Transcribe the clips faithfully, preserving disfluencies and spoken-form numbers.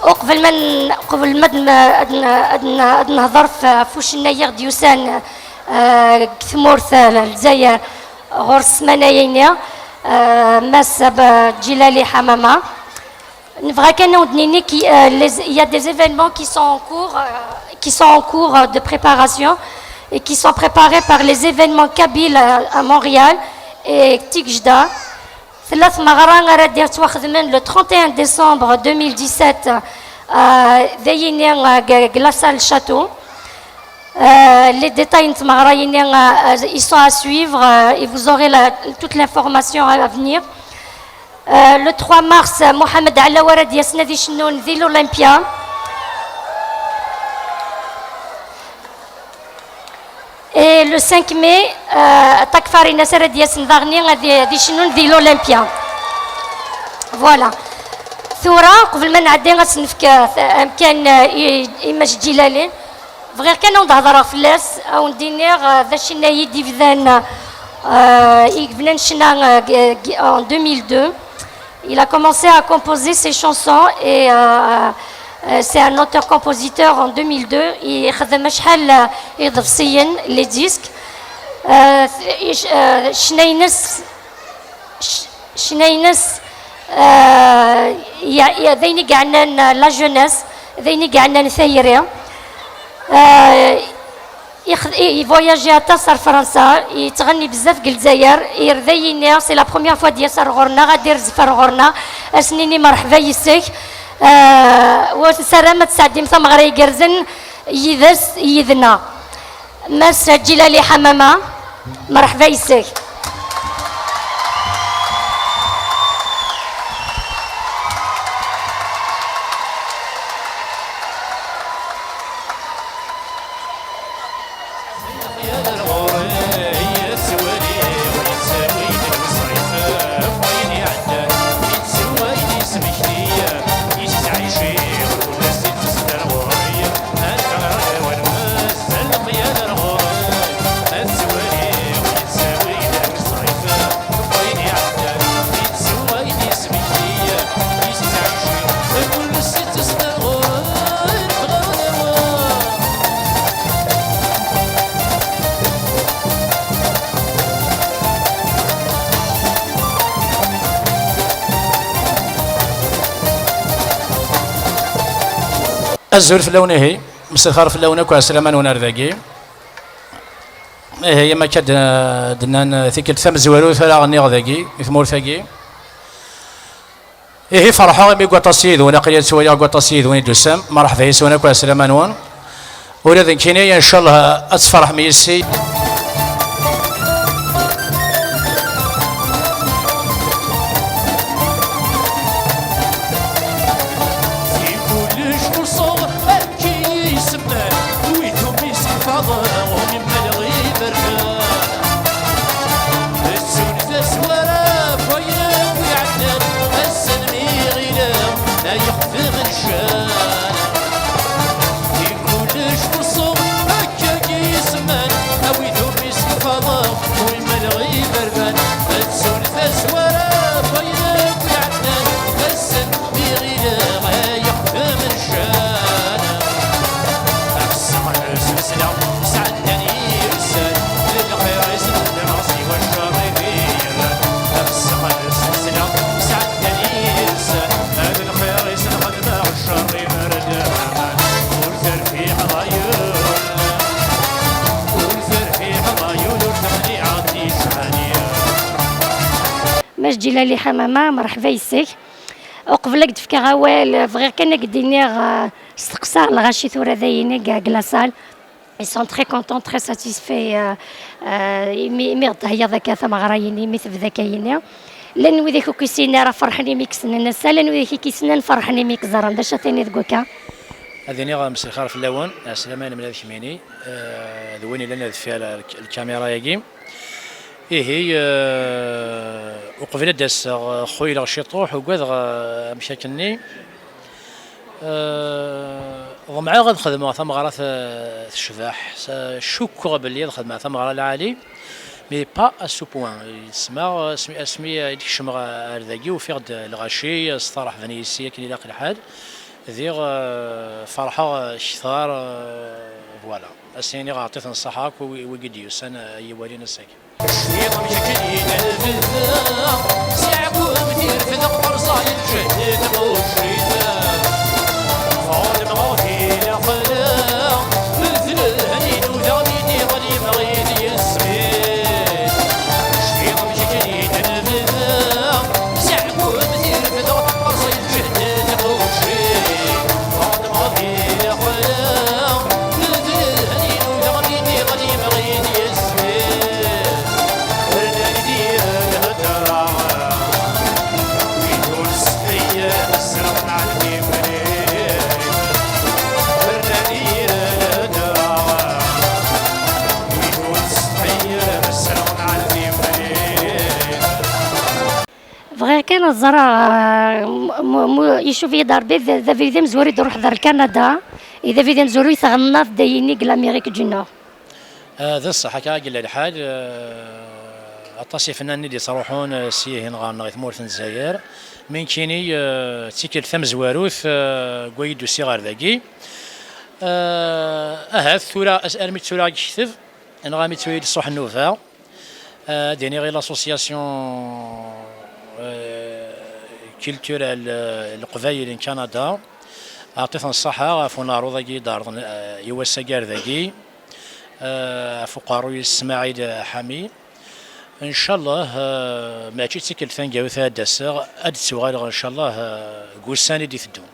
Uqbel ma n-, uqbel ma d-, ad n-, ad n-, ad nehḍer f-, f ucennay i ɣ-d-yusan, eh, deg tmurt, eh, n Lezzayer ɣur-s ssmana-yini, eh, Mass Ab-, Djilali Hamama. Nebɣa kan ad wen-d-nini ki-, eh, les, il y a des événements qui sont en cours, eh, qui sont en cours, eh, de préparation et qui sont préparés par les événements kabyles, eh, à Montréal et Tigejda. Tella tmeɣra ara d-yettwaxedmen le trente et un décembre deux mille dix-sept, euh, d ayini, euh, deg, deg la salle Château. Euh, les détails n tmeɣra-yini, euh, ils sont à suivre, euh, et vous aurez la, toute l'information à, à venir. Euh, le trois mars, Mohamed Alaoua ara d-yasen ad icennun di l'Olympia. Et le cinq mai, euh, Takfari Nasser ad d-yasen daɣen ad, ad icennun di l'Olympia. Voilà. Tura, qbel ma nɛeddi ad s-nefk, euh, amkan, euh, i, i Mass Djilali, bɣiɣ kan ad wen-d-hedreɣ fell-as, ad wen-d-iniɣ, euh, d acennay i d-ibdan, euh, i yebnan ccna, euh, g-, g-, en deux mille deux. Il a commencé à composer ses chansons et, euh, euh, c'est un auteur-compositeur en deux mille deux. Ixdem acḥal, euh, iḍebsiyen, les disques. Euh, ic-, euh, ccna-ines, c-, ccna-ines, euh, ya-, ya-, d ayen i yeɛnan, euh, la jeunesse, d ayen i yeɛnan tayri. Euh, Ix-, i, ivoyaji aṭas ar Fransa, yettɣenni bezzaf deg Lezzayer, irda yini, c'est la première fois d-yas ar ɣur-neɣ, ad d-irzef ar ɣur-neɣ, ad s-nini merḥba yes-k. Euh, ur nessaram ad tesɛeddim tameɣra igerrzen yid-s, yid-neɣ. Mass Djilali Hamama, merḥba yes-k. Azul fell-awen ihi, mselxir fell-awen akk, ɛeslama-nwen ar dagi. Ihi, am akka d-, d-nnan, tikkelt tamezwarut ara ɣenniɣ dagi, i tmurt-agi. Ihi, ferḥeɣ imi deg waṭas yid-wen, aql-i ad ttwaliɣ deg waṭas yid-wen i d-tusam. Merḥba yes-wen akk, ɛeslama-nwen. Ula d nekkini, ncallah, ad tferḥem yis-i. Di kullec xuṣṣeɣ, akken i yi-semman, wid umi s-ḥfaḍeɣ, umi mmaleɣ iberdan. Ttun tazwara n wayen akk iɛeddan, ass-a mi ɣileɣ la yexdem nncan. Di kullec xuṣṣeɣ, akkagi i semman, a wid umi s-ḥfaḍeɣ, umi mmaleɣ iberdan. Ttun tazwara n wayen akk iɛeddan, ass-a mi ɣileɣ la yexdem nncan. Ḥesseɣ s lsesla sɛeddan yid-sen, d lxir i s-xedmeɣ siwa ccer i d-yerran. Ḥesseɣ s lsesla sɛeddan yid-sen, d lxir i s-xedmeɣ, ccer iberdan. Ur terfiḥeḍ ay ul, ur terfiḥeḍ ay ul, ur teqliɛeḍ di ccɛani. Mass Djilali Hamama, merḥba yes-k. Uqbel ad k-d-fkeɣ awal, bɣiɣ kan ad k-d-iniɣ, eh, steqsaɣ lɣaci tura dayen i deg la salle. Ils sont très contents, très satisfaits, eh, eh, imi, imi ɣ-d-theyyaḍ akka tameɣra-yini, imi tebda akka yini. Llan widak ur k-yessinen ara ferḥen imi k-ssnen ass-a, llan widak i k-yessnen ferḥen imi k-ẓran. D acu ad tiniḍ deg wakka? Ad iniɣ mselxir fell-awen, ɛeslama-inem d kemmini, eh, d win yellan deffir lk-, lkamira-agi. Ihi, eh, uqbel ad d-aseɣ, eh, xuyleɣ ciṭuḥ, ugadeɣ, eh, amek akkenni. Eh, ḍemɛeɣ ad xedmeɣ tameɣra t-, tecbeḥ. Sa-, cukkeɣ belli ad xedmeɣ tameɣra lɛali, mais pas à ce point. Yesma, asmi, asmi i d-kecmeɣ ar dagi, ufiɣ-d lɣaci, steṛḥben yis-i akken ilaq lḥal. Diɣ, eh, ferḥeɣ, eh, kter, eh, voilà. Ad sen-iniɣ ɛṭi-ten ṣṣeḥḥa akk wi, wigi d-yusan, eh, ad yi-walin ass-agi. Cfiɣ amek akken i d-nebda, s iɛeggumen i refdeɣ, terẓa-yi lǧehd n tɣucit. Ɣur-m ɣur-i laqla, d lehni nudaɣ mi d-iɣli mɣid yisem-is. Cfiɣ amek akken i d-nebda, s iɛeggumen i refdeɣ, terẓa-yi lǧehd n tɣucit. Bɣiɣ kan ad ẓreɣ, ah, mu- mu- icuf-iyi-d Ṛebbi, d d abrid amezwaru i d-ruḥeɣ ar Lkanada, i d abrid amezwaru i tɣennaḍ d ayen i deg l'Amérique du Nord. Ah, d ṣṣeḥ, akka i yella lḥal. Ah, aṭas ifennanen i d-yettruḥun, ah, syihin ɣer-neɣ i tmurt n Lezzayer. Mi nekkini, ah, d tikkelt tamezwarut, ah, deg wayi d-usiɣ ɣer dagi. Ah, ahat tura, as- armi d tura i yekteb, neɣ armi d tura i d-ṣṣuḥ nnuba. Ad iniɣ i l'association, euh, culturelle, euh, Leqbayel n Kanada, ɛṭi-ten ṣṣaḥa ɣef uneɛruḍ-agi i d-ɛerḍen, euh, i wass-agi ar dagi, euh, ɣef uqerruy-is Smaɛil Ḥami. Ncallah, euh, mačči d tikkelt taneggarut ad d-aseɣ, ad d-ttuɣaleɣ ncallah, euh, deg wussan i d-iteddun.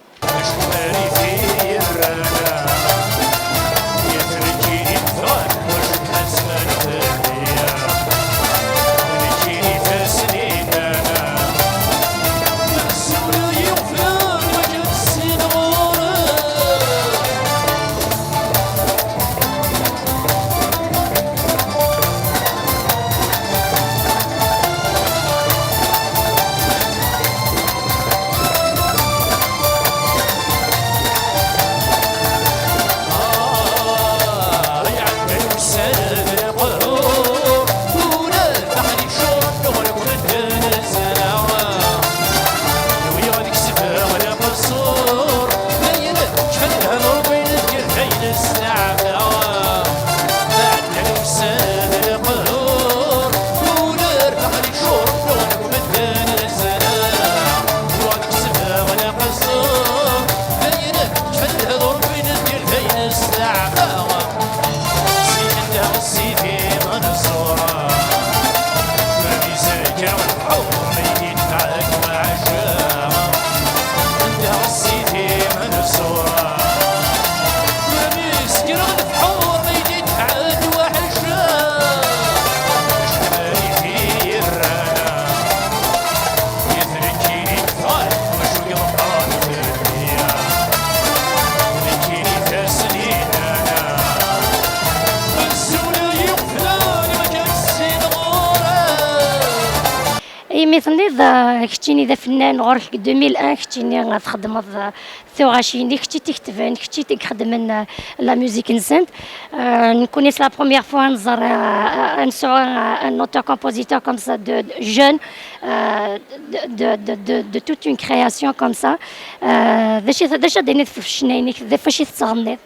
Imi tenniḍ, eh, keččini d afennan, ɣur-k deg deux mille un, keččini txeddmeḍ, eh, tuɣacin, kečč i t-iketben, kečč i t-ixeddmen, eh, la musique-nsent. Eh, nekkuni c'est la première fois ad nẓer, eh, ad nesɛu, eh, un auteur-compositeur comme ça de, de jeune, eh, de, de, de, de, de toute une création comme ça. Eh, d acu i t-, d acu ad d-tiniḍ ɣef ccna-inek, d ɣef wacu i tettɣenniḍ?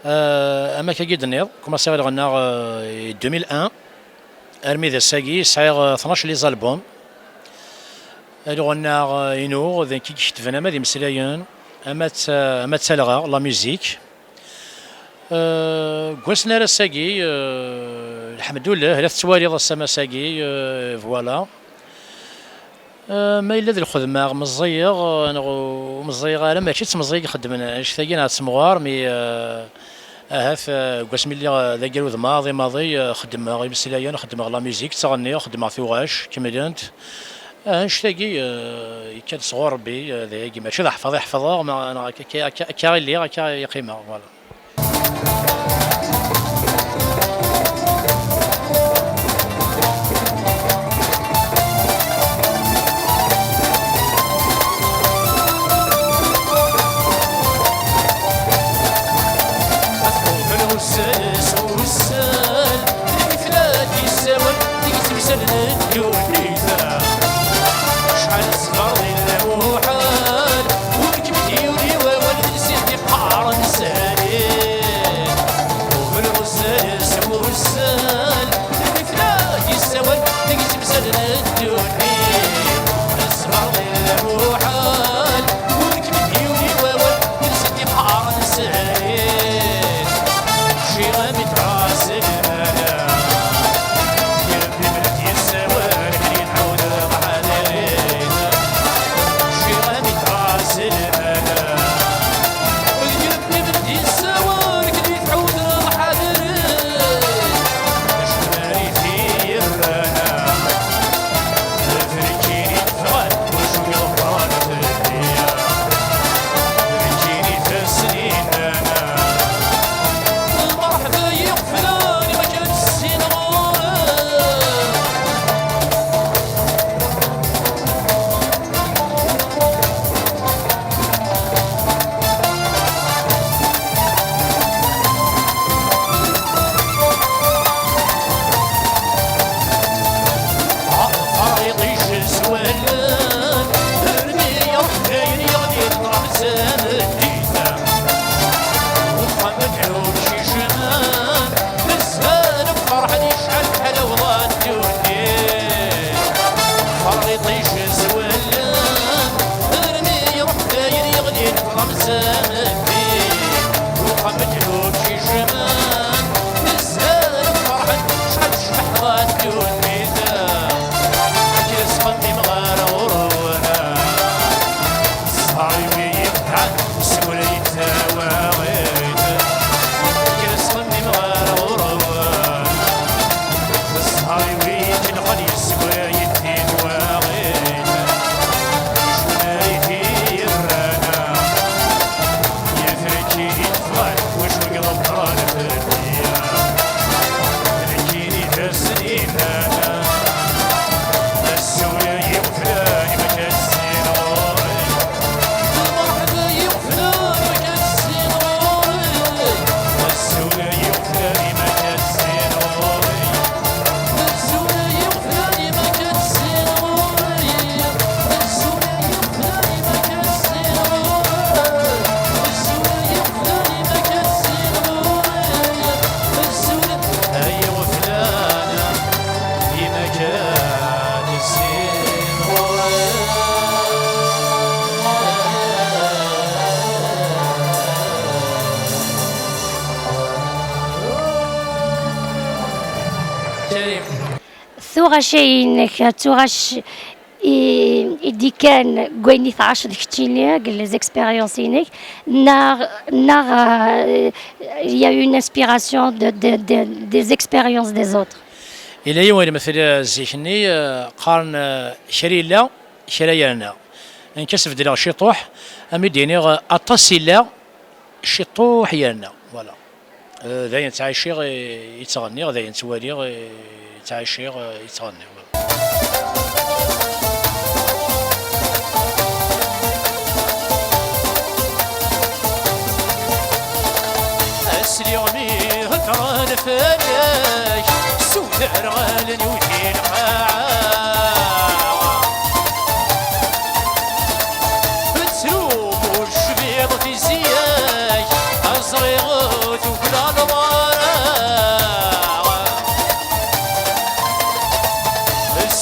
Eh, am akka i d-tenniḍ, kumaṣiɣ ad ɣennaɣ, eh, i deux mille un. Armi d ass-agi, sɛiɣ, eh, tnac les albums. Lɣenna, eh, inu, d nekk i iketben ama d imeslayen, ama d ta-, ama d talɣa, la musique. Eh, deg wass n ar ass-agi, eh, lḥemdullah, la tettwaliḍ ass-a am ass-agi, eh, voilà. Eh, ma yella d lxedma meẓẓiyeɣ, eh, neɣ ur meẓẓiyeɣ ara, mačči d temẓi i ixeddmen annect-agi neɣ d temɣer, mi, eh, ahat, eh, deg wasmi lliɣ, eh, d agerud maḍi maḍi, eh, xeddmeɣ imeslayen, xeddmeɣ la musique, ttɣenniɣ, xeddmeɣ tuɣac, kemmlent. Eh, annect-agi, eh, yekka-d sɣur Rebbi, eh, d ayagi, mačči d aḥfeḍ i ḥefḍeɣ, ma, neɣ akka, akka, akka, akka i lliɣ, akka i qqimeɣ, voilà. Tuɣac-inek, tuɣac i, i d-ikkan deg wayen i tɛaceḍ keččini, deg les expériences-inek, neɣ, neɣ, euh, il y a une inspiration de, de, de, des expériences des autres? Yella yiwen lemtel, euh, zik-nni, euh, qqaren, euh, kra yella, kra yerna. Nekk ad s-beddleɣ ciṭuḥ, am i d-iniɣ, euh, aṭas yella, ciṭuḥ yerna. Voilà. Euh, d ayen ttɛiciɣ i, i ttɣenniɣ, d ayen ttwaliɣ i ttɛiciɣ, i ttɣenniɣ. Asliɣ mi heddren fell-ak, sudar ɣalen iwti lqaɛa. Tettrum ur tecbiḍ tizi-ak, aẓriɣ tuklaleḍ ara.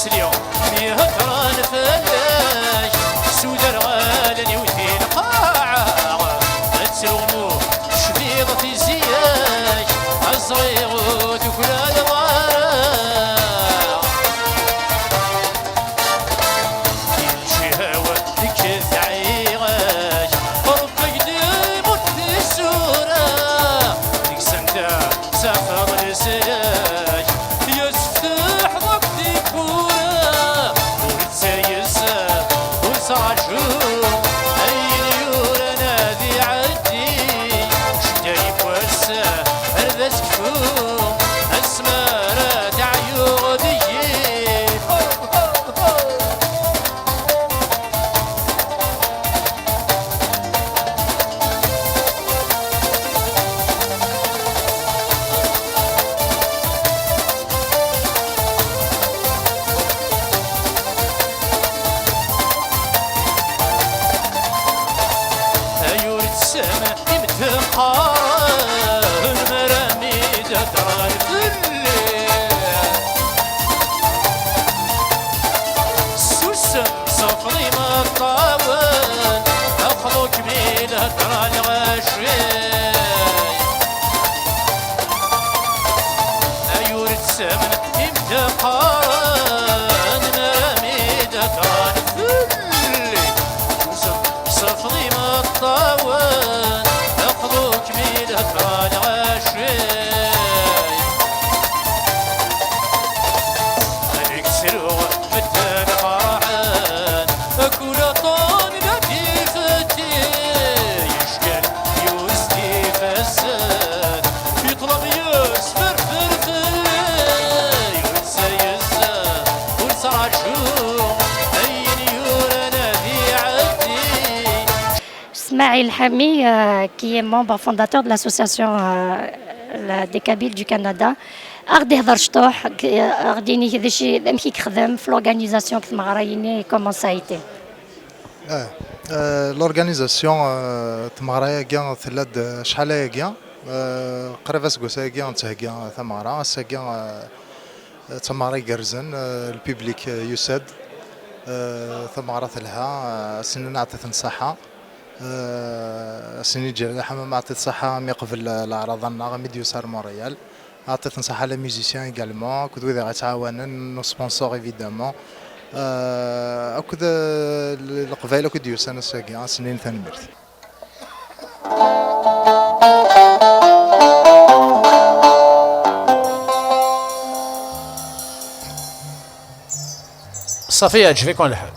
Sliɣ mi heddren fell-ak, sudar ɣalen iwti lqaɛa. Ad trum ur tecbiḍ tizi-ak, aẓriɣ tuklaleḍ ara. Lǧihaw deg tɛiɣak, Ṛebbi deg-m ur t-isura. Deg-sent tafeḍ leslak, yesfeḥ akk tiwwura. Ur ttayes, ur ttraǧu, ayen yuran ad iɛeddi. Cedda yiwwas ar d asekfu, asmi ara teɛyuḍ deg-i. Ay ur tessam imedden qqaren, mi ara mi d-heddren fell-i. Susem, sefḍ imeṭṭawen, aqḍu-kem i lhedra lɣaci. Ay ur tsemmen imedden qqaren, mi ara mi d-heddren fell-i. Susem, sefḍ imeṭṭawen, aqḍu-kem i lhedra lɣaci. Amek ttruɣ medden ferḥen, akk laṭan la d-ifetti, yeckel yus d-ifassen, yeṭleb yesferfer fell-i, ur ttayes, ur ttraǧu, ayen yuran ad iɛeddi. Smaïl Hami, euh, qui est membre fondateur de l'association, euh, la, des Kabyles du Canada. Ad ɣ-d-ihder cṭuḥ, k-, ad ɣ-d-yini d acu, amek i yexdem f l'organisation n tmeɣra-yini, comment ça a été? Ah, euh, l'organisation, euh, tmeɣra-agi tella-d acḥal ayagi, euh, qrib aseggas ayagi netthegga tameɣra, ass-agi, euh, d tameɣra igerrzen, euh, le public, euh, yusa-d, euh, tameɣra telha, euh, ass-nni neɛṭi-ten ṣṣeḥḥa. Eh, ass-nni ǧǧiɣ Ḥamama Ɛṭi ṣṣeḥḥa mi qbel leɛraḍa-nneɣ, mi d-yusa ar Montréal. Ɛṭi-ten ṣṣeḥḥa les musiciens également, akked wid i ɣ-ittɛawanen, nos sponsors évidemment. Eh, akked, eh, Leqbayel akk i d-yusan ass-agi, ass-nni n tanemmirt. Ṣafi, yeɛǧeb-iken lḥal?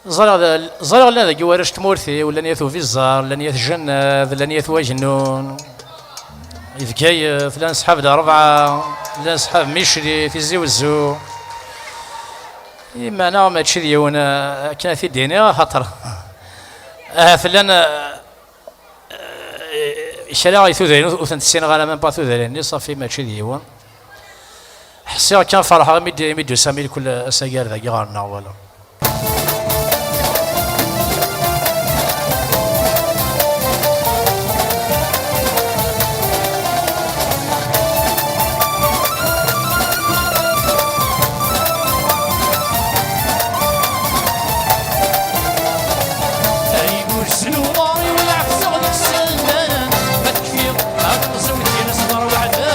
Ẓriɣ d, ẓriɣ llan dagi warrac n tmurt-iw, llan yat Ubiẓar, llan yat Jennad, llan yat Wagennun, i Bgayet, llan ṣḥab Larebɛa, llan ṣḥab Micli, Tizi Wezzu. Imeɛna mačči d yiwen, eh, akken ad t-id-iniɣ, axaṭer ahat llan, eh, Eh, kra i tudrin ur, ur tent-ssineɣ ara, même pas tudrin-nni, ṣafi mačči d yiwen. Ḥṣiɣ kan ferḥeɣ imi d, imi d-tusa mkul ass-agi ar dagi ɣer-neɣ, wala. Ay ur snuɣ, iwleɛ fseɣ deg ssendan, ma tekfiḍ ad teẓẓem kra ṣber weɛdan.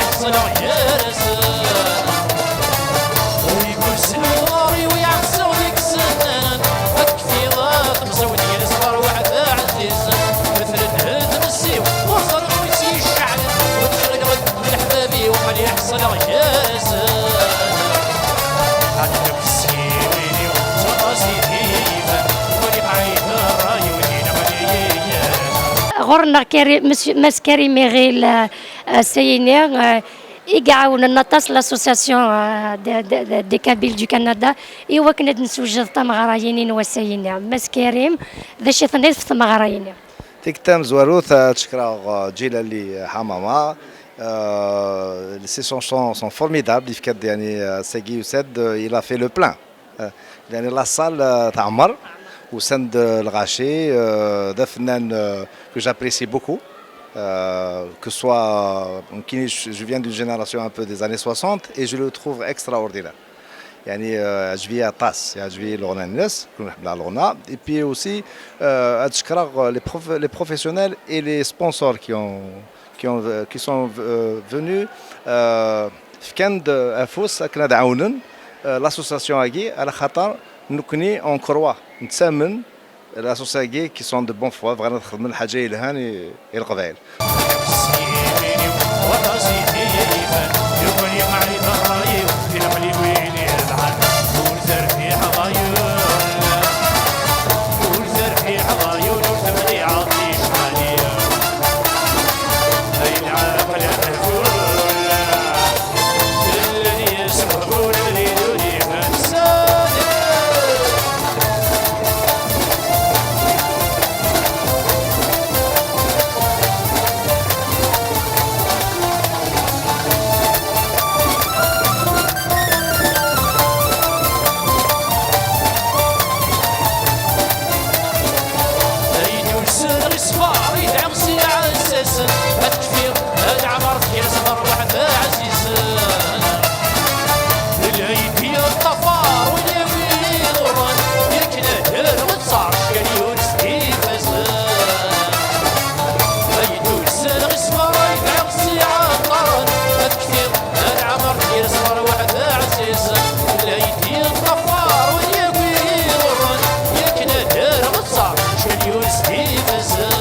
Ḥeṣleɣ gar-asen. Ur yeggul s lɣar-iw iɛessawen deg isennanen. Ad kfiɣ temẓi-w gar-as ɣer waḥed aɛziz. Metlen tmessi-w, ur ẓriɣ wi tt-yecceɛlen. Ur d-cerrgeɣ deg leḥbab-iw, aql-i ḥeṣleɣ gar-asen. Ɛedleɣ s yiwin-iw, ttaḍas-it i yifan. Ur iqɛid ṛṛay-iw, d ineɣli-yi. Ɣur-neɣ Karim, Monsieur, Mass Karim Iɣil, euh, euh, Sayini, euh, i iɛawnen aṭas l'association, euh, de, de, de, des Kabyles du Canada, i wakken ad nessewjed tameɣra-yini n wass-ayini. Mass Karim, d acu i tenniḍ ɣef tmeɣra-yini? Tikta tamezwarut, ad cekkreɣ, euh, Djilali Hamama. Euh, ses chansons sont formidables. Yefka-d, yani, euh, sagi yusa-d, euh, il a fait le plein. Euh, yani, la salle, euh, teɛmer. Usan-d, euh, lɣaci, euh, d afennan, euh, que j'apprécie beaucoup. Euh, que ce soit, euh, je, je viens d'une génération un peu des années soixante et je le trouve extraordinaire. يعني، آه، عجبية طاس، عجبية الغنى الناس، كنا نحب الغنى. Et puis aussi, آه، هاد الشكر les prof-, les professionnels et les sponsors qui ont, qui ont, qui sont, euh, venus, آه، فكان د-، أفوس كنا دعاونن، آه، l'association هاكي على خاطر نكني on croit، نتسامن L'association-agi qui sont de bonne foi, bɣan ad xedmen lḥaǧa yelhan i, i Leqbayel. Ad kfiɣ, ad ɛemreɣ gar ṣṣber waḥed ɛzizen. Lɛid yeṭṭafar win yawi iḍurren, yak nehder ur ttɛeckan yunez d ifazen. Ay d-usan ɣer ṣṣber ay bɛiɣ s-iɛeṭṭaren, ad kfiɣ, ad ɛemreɣ gar ṣṣber waḥed ɛzizen. Lɛid yeṭṭafar win yawi iḍurren, yak nehder ur ttɛeckan yunez d ifazen.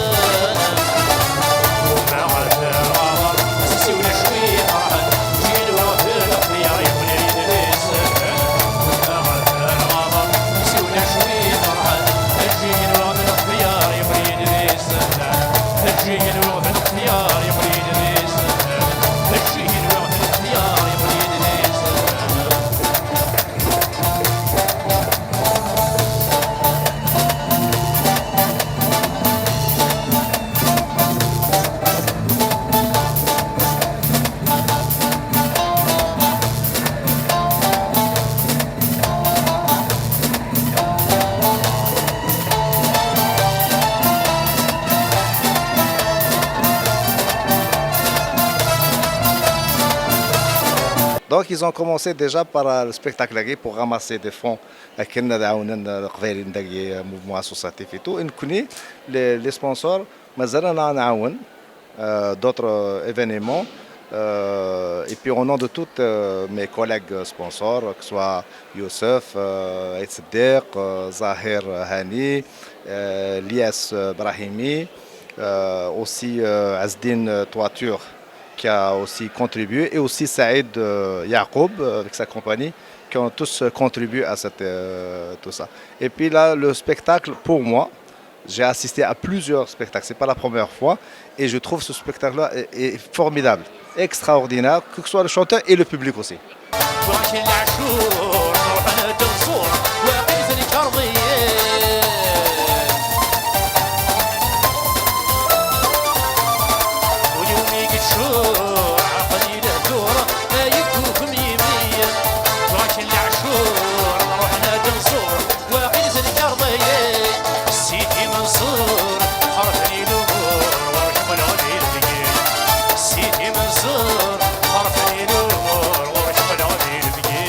Donc, ils ont commencé déjà par, euh, le spectacle-agi pour ramasser des fonds. Akken ad ɛawnen, euh, Leqbayel dagi, euh, mouvement associatif et tout. Et nekkni, les, les sponsors, mazal-aneɣ ad nɛawen, euh, d'autres, euh, événements. Euh, et puis au nom de tous, euh, mes collègues, euh, sponsors, que ce soit Youssef, euh, Aït Seddiq, euh, Zahir Hani, euh, Lias, euh, Brahimi, euh, aussi, euh, Azdine, euh, Toiture, qui a aussi contribué, et aussi Saïd, euh, Yacoub, euh, avec sa compagnie, qui ont tous, euh, contribué à cette, euh, tout ça. Et puis là, le spectacle, pour moi, j'ai assisté à plusieurs spectacles. C'est pas la première fois. Et je trouve ce spectacle-là est, est formidable, extraordinaire, que ce soit le chanteur et le public aussi. Waqil tenkerḍ-iyi. Sidi Menṣur, xerfen-iyi lumuṛ, ɣur-k qqleɣ d ilebgi. Sidi Menṣur, xerfen-iyi lumuṛ, ɣur-k qqleɣ d ilebgi.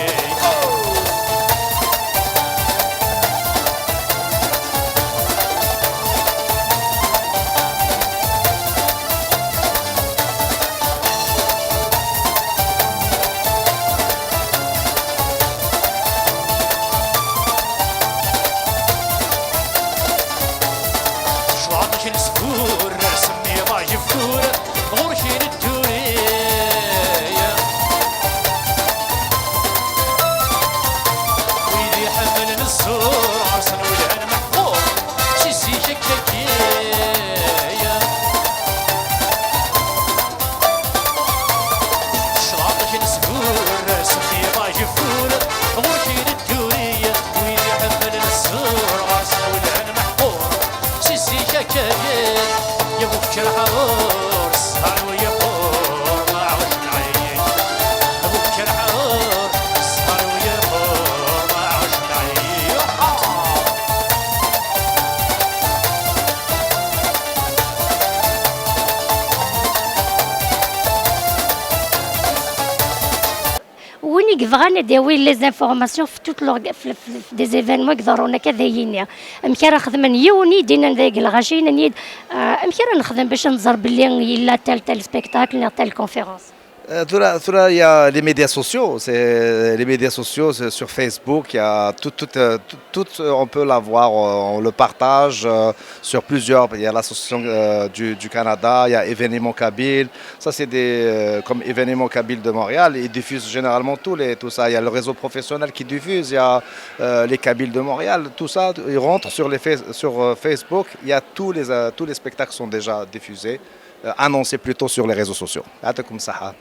Win i yebɣan ad yawi les informations f tout l'orga- f- f- f- des événements i iḍerrun akka, ad ay-yini. Amek ara xedmen? Yiwen i d-yennan dagi lɣaci, yennan-iyi-d, ah, amek ara nexdem bac ad nẓer belli yella tel tel spectacle neɣ tel conférence? Euh, tura, tura, il y a les médias sociaux. C'est les médias sociaux, c'est sur Facebook. Il y a tout, tout, euh, tout, tout, euh, on peut l'avoir, euh, on le partage, euh, sur plusieurs. Il y a l'association, euh, du, du Canada, il y a Événement Kabyle. Ça, c'est des, euh, comme Événement Kabyle de Montréal. Ils diffusent généralement tous les, tout ça. Il y a le réseau professionnel qui diffuse. Il y a, euh, les Kabyles de Montréal. Tout ça, ils rentrent sur les Face- sur, euh, Facebook. Il y a tous les, euh, tous les spectacles sont déjà diffusés, euh, annoncés plutôt sur les réseaux sociaux. يعطيكم الصحة.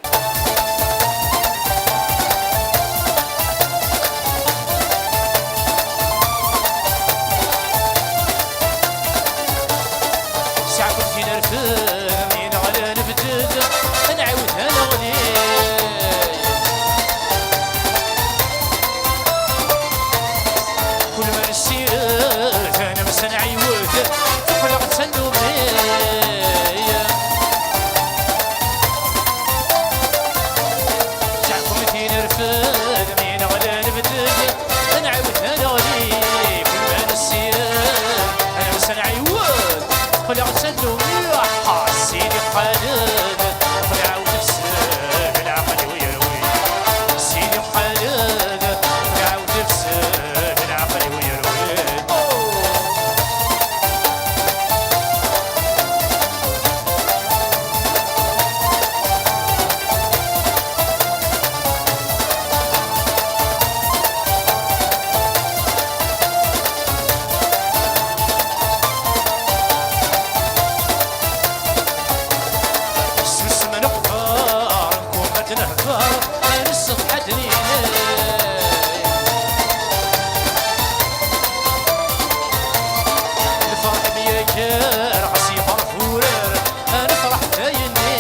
Sɛakum tin rfed, mi neɣla nebded, ad nɛiwed ad neɣli. Kul ma nessired, ad nemsenɛiwed, tuqleɣ d tannumi. Sɛakum tin rfed, mi neɣla nebded, ad nɛiwed ad neɣli. Kul ma nessired, ad nemsenɛiwed, tuqleɣ d tannumi. Sidi Xaled, xdeɛ-w tefsed, leɛqel-iw yerwi. Sidi Xaled, xdeɛ-w tefsed, leɛqel-iw yerwi. Susem neqber, nkumet nehder, ad nessetḥa ad nili. Lferḥ myager, ɣas yefreḥ urar, ad nefreḥ dayenni.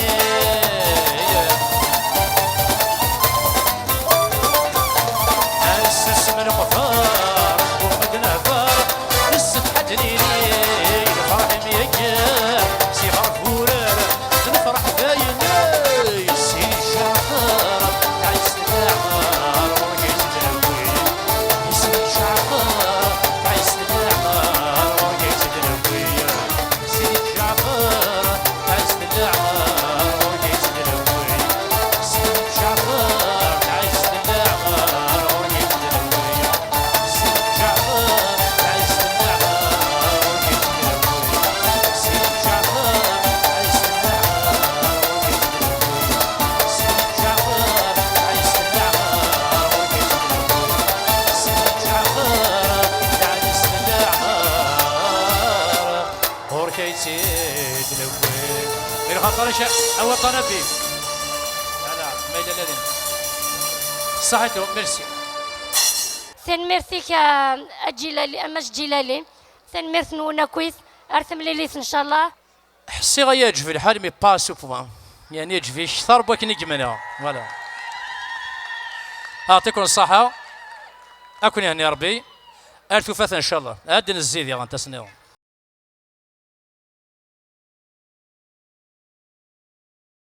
Ad nessusem neqber, nkumet nehder, nessetḥa ad nili. Lferḥ myager, s yefreḥ urar, nefreḥ dayen. Sidi Ǧaɛfer, tɛiss leɛmer, ɣur-k i tt-id-newwi. Sidi Ǧaɛfer, tɛiss leɛmer, ɣur-k i tt-id-newwi. Sidi Ǧaɛfer, tɛiss leɛmer, ɣur-k i tt-id-newwi. Sidi Ǧaɛfer, tɛiss leɛmer, ɣur-k i tt-id-newwi. Ɣur-k ay tt-id-newwi. Lxaṭer-ik a waṭan a bib. Ala, ma yella ladin. Saḥitu, merci. Tanemmirt-ik a, a Ǧilali, a Mass Ǧilali. Tanemmirt-nwen akkit. Ar temlilit, ncallah. Ḥsiɣ ay yeɛǧeb lḥal, mais pas à ce point. Yeɛni yeɛǧeb-ik kter n wakken i yemneɣ. Voilà. Aɛṭikum ṣṣaḥa. Ad ken-yehni Rebbi. Ar tufat, ncallah. Ad d-nezzi diɣen tasniḍen.